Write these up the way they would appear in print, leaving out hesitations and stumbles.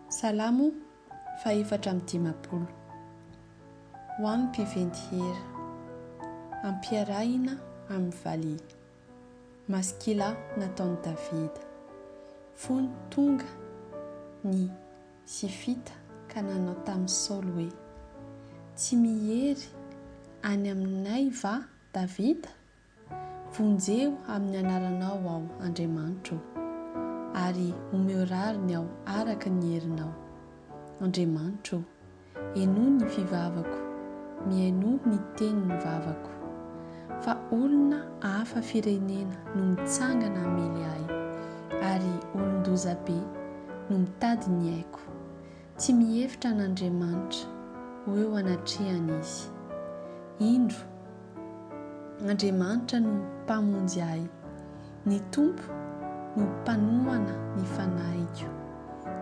Salamo faha-54. Ho an'ny mpiventy hira. Ampiarahina amin'ny valiha. Maskila nataon'i Davida. Fony tonga ny Sifita ka nanao tamin'i Saoly hoe, Tsy miery any aminay va Davida? Vonjeo amin'ny anaranao aho, Andriamanitro ô, ary omeo rariny aho araka ny herinao. Andriamanitro ô, henoy ny fivavako, mihainoa ny tenin'ny vavako. Fa olona hafa firenena no mitsangana hamely ahy, ary olon-dozabe no mitady ny aiko. Tsy mihevitra an'Andriamanitra ho eo anatrehany izy. Indro, Andriamanitra no Mpamonjy ahy, ny Tompo no Mpanohana ny fanahiko.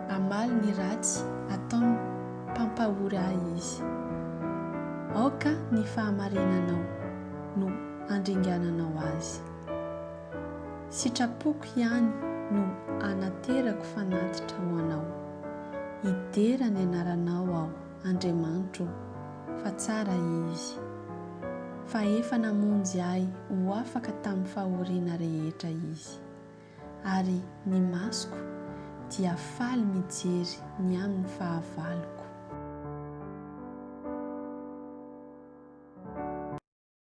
Hamaly ny ratsy ataon'ny mpampahory ahy Izy. Aoka ny fahamarinanao no handringananao azy. Sitrapoko ihany no anaterako fanatitra ho Anao. Hidera ny anaranao aho, Andriamanitro ô, fa tsara Izy. Fa efa namonjy ahy ho afaka tamin'ny fahoriana rehetra Izy. Ary ny masoko dia faly mijery ny amin'ny fahavaloko.